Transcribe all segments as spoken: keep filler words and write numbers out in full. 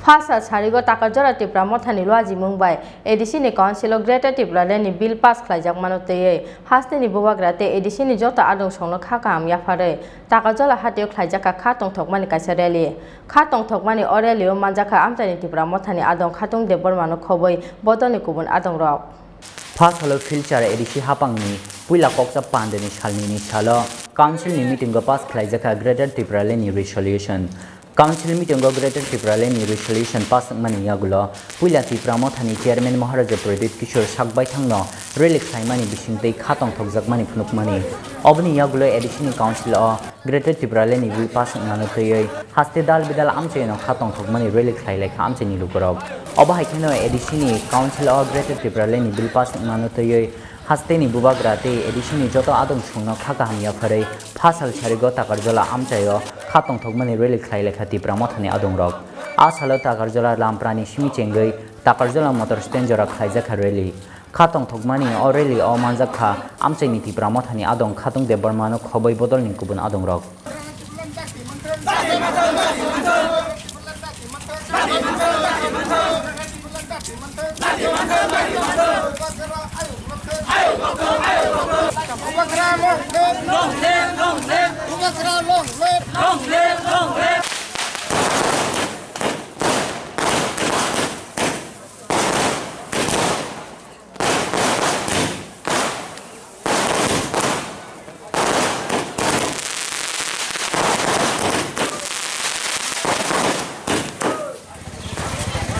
Phasal sarigo Takarjala Tipra Mothani luajimung bai A D C ni Council o Greater Tipraland ni Bill pass khlaijakmano twiwi hasteni bubagra tei A D C ni joto adong songno kha kaham yapharwi Takarjala hatio khlaijakha kha tongthokmani kaisa rally. Kha tongthokmani o rally o manjakha amchaini Tipra Mothani adong Khatung Debbarmano khobwi bodolni kubun adongrok. Phasalo Silchar A D C hapangni puila koksa pandeni salnini salo Council ni meeting o pass khlaijakha Greater Tipraland ni resolution. Council meeting o Greater Tipraland ni resolution pass wngmani yagulo puila Tipra Mothani Chairman Maharaja Pradyut Kishore Sakbaithangno rally khlaimani bisingtwi kha tongthokjakmani phunukmani. Oboni yagulo A D C ni Council o Greater Tipraland ni Bill pass wngnano twiwi haste dal bidal amchaino kha tongthokmani rally khlai laikha amchaini lukurok. Obo hai kheno A D C ni Council o Greater Tipraland ni Bill pass wngnano twiwi hasteni bubagra tei A D C ni joto adong songno kha kaham yapharwi phasal sarigo Takarjala amchaio kha tongthokmani rally khlai laikha Tipra Mothani adongrok. A salo Takarjala Lamprani simi chengwi Takarjala motor stand jora khlaijakha rally. Kha tongthokmani o rally o manjakha amchaini Tipra Mothani adong Khatung Debbarmano khobwi bodolni kubun adongrok.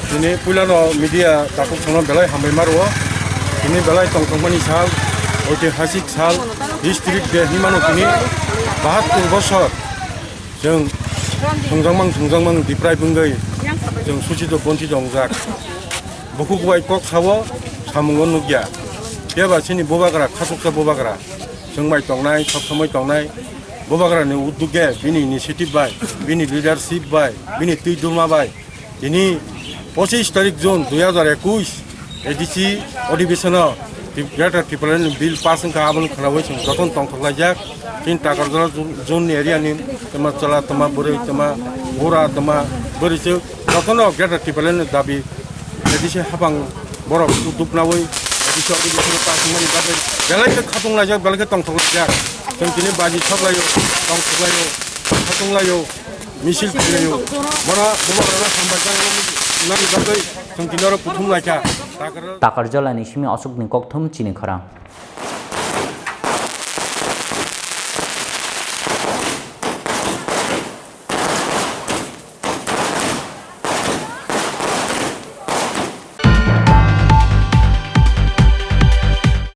Tini puilano media takhuk songno belai hambai ma rwo. Tini belai tongthokmani sal, oitihasik sal, History Day hinmano tini bahattur bosor chwng thwngjakmang thwngjakmang diprai bwngwi chwng suchito bonchito wngjak. Bukhuk bai kok sao, samungo nukya. Phiya ba chini bubagra, khachuksa bubagra. Chwng bai tongnai, sob somoi tongnai. Bubagrani uddog bai, bini initiative bai, bini leadership bai, bini twi duma bai. Tini pochis tarik June dui hajar ekush, A D C odibishono Tip-, Greater Tipraland Bill pass wngkha, aboni khwnawi chwng jotono tongthok laijak. Chini Takarjala zone, zone ni area ni tama chwla, tama bwrwi, tama bura, tama bwrwichwk, jotono Greater Tipraland ni dabi A D C hapang borok duknawi A D C odibishono pass wngmani bagwi belai khe khatung laijak, belai khe tongthok laijak. Chwng tini baji thok laio, tongthok laio, khatung laio, misil khlai laio. Bono, bono, bono hambai jak nani bagwi chwng tini oro kuthum laikha. Takarjala ni simi aswkni kokthum chini khorang.